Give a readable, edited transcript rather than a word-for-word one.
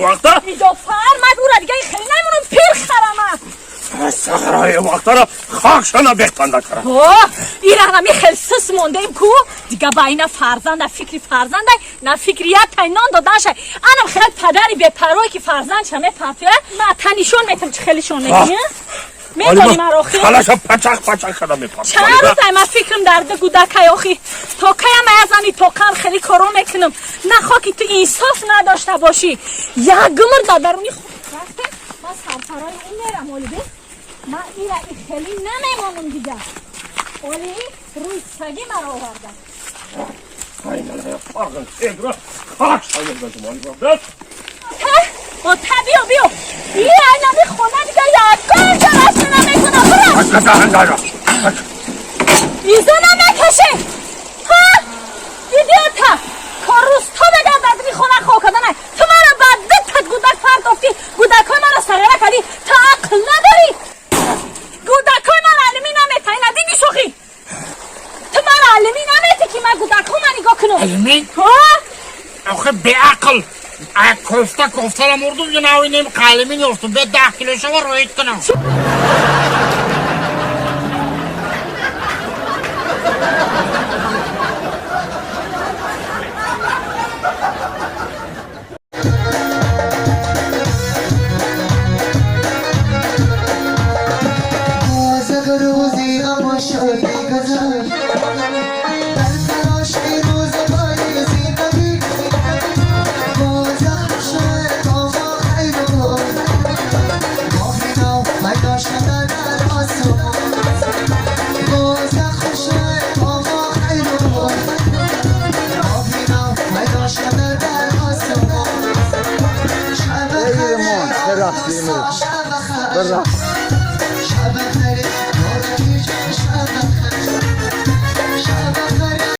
вақта Иҷофармад, ура дига хеле намонам, пир харама. Сағираи вақтара хокшана бехтанда кара. О, ира ҳами хел сис мондаем ку, дига ба ина фарзанд, на фикри фарзандай, на фикри як тай нон доданшай. Анам хел падари бепарвое, ки фарзандша мепартоя, ма та нишон метам, чӣ хелишон мекунӣ. Медонӣ маро хел? Калаша пачақ пачақ шада мепартоя. Чанд рӯзай ман фикрам дар ду гудакай охи. То каям я зани тоқам хеле коро мекунам? Нахо ки ту инсоф надошта бошӣ. Як гумр дар даруни рафте, ман сарпарои ӯ мерам оли бе. Ман ира и хеле намемонам дига. Оли рӯи саги маро оварда. Фарғын сегра хок шада мепартоя. Ота, биё, биё. И айнами хона дига ягон ҷо рафта наметонам. Бура. Изо намекашӣ. Ҳа? Идиота! Коррӯзто бегар дар дини хона хоб карданай. Ту маро ба ду та гудак партофтӣ, гудакҳои маро сағира кардӣ. Ту ақл надорӣ? Гудакҳои маро алимӣ наметаи, надидӣ шӯхӣ? Ту маро алимӣ наметӣ, ки ман гудакҳома нигоҳ кунам. Алимӣ? Ҳа? Охе, беақл, кофта кофтара мурдум, ҷанавинем қалимин ёфтум, бе 10 кило шава роид кунам. روزی غم و شادی گذشت در تلاش روزگاری زندگی باز شد با ما خیر و ماه نو پیدا شده در آسمان، باز خوش با ما خیر و ماه نو پیدا شده در آسمان. شب ایمان، خیر. برقصیم. شب خیر. برقص. شب خیر.